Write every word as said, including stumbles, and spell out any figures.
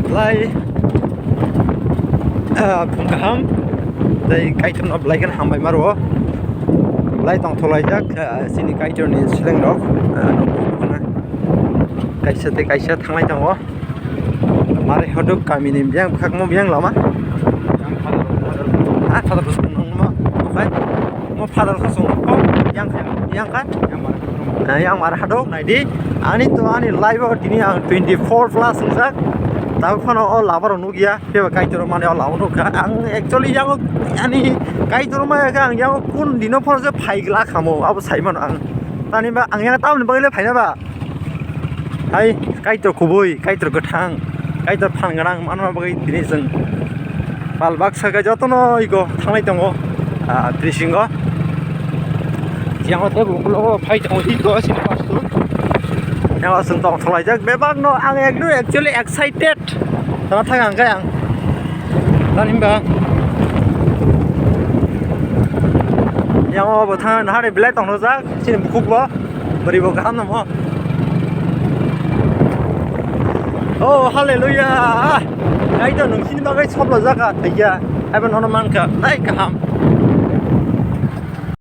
Lai, ah, phung kaham, tei Kaitorno belai kheno hambai ma rwo. Belai tongthok laijak, ah, chini Kaitorni selengrok, ah, kaisa tei kaisa thanglai tongo. Mare hoduk kamini biyang, bwkhakmo biyang lama. Ah, Father Bosong nungma, okai. Mo Father Bosong nungko, yang kha, yang kha. Eh, yang mare hoduk, naidi. Ani to, ani live o tini ang twenty four plus wngjak. Tabuk phano o lama rok nukya, phiya ba Kaitor mani o lama nukha. Ang actually yango, ani Kaitor ma kha, ang yango kun dino phano je phai glak hamo, abo sai mano ang. Tani ba ang yang tamni bagwi le phaina ba. Hai, Kaitor kubui, Kaitor kwthang, Kaitor phan gwnang manma bagwi tini chwng pal baksa khe jotono ego thanglai tongo, ah, bisingo. Yang tei bukulo phai tongo ego sini pastu. Yang chwng tong thwlaijak bebak no ang ekdom actually excited. Tana thang ang khe ang. Tani ba. Yang bo thang hari belai tong jak sini bukuk bo. Bwrwi bo kaham namo. Oh, hallelujah. Kaitor nung sini bagwi soplo jaga thaiya. Abo nono mankha. Nai kaham.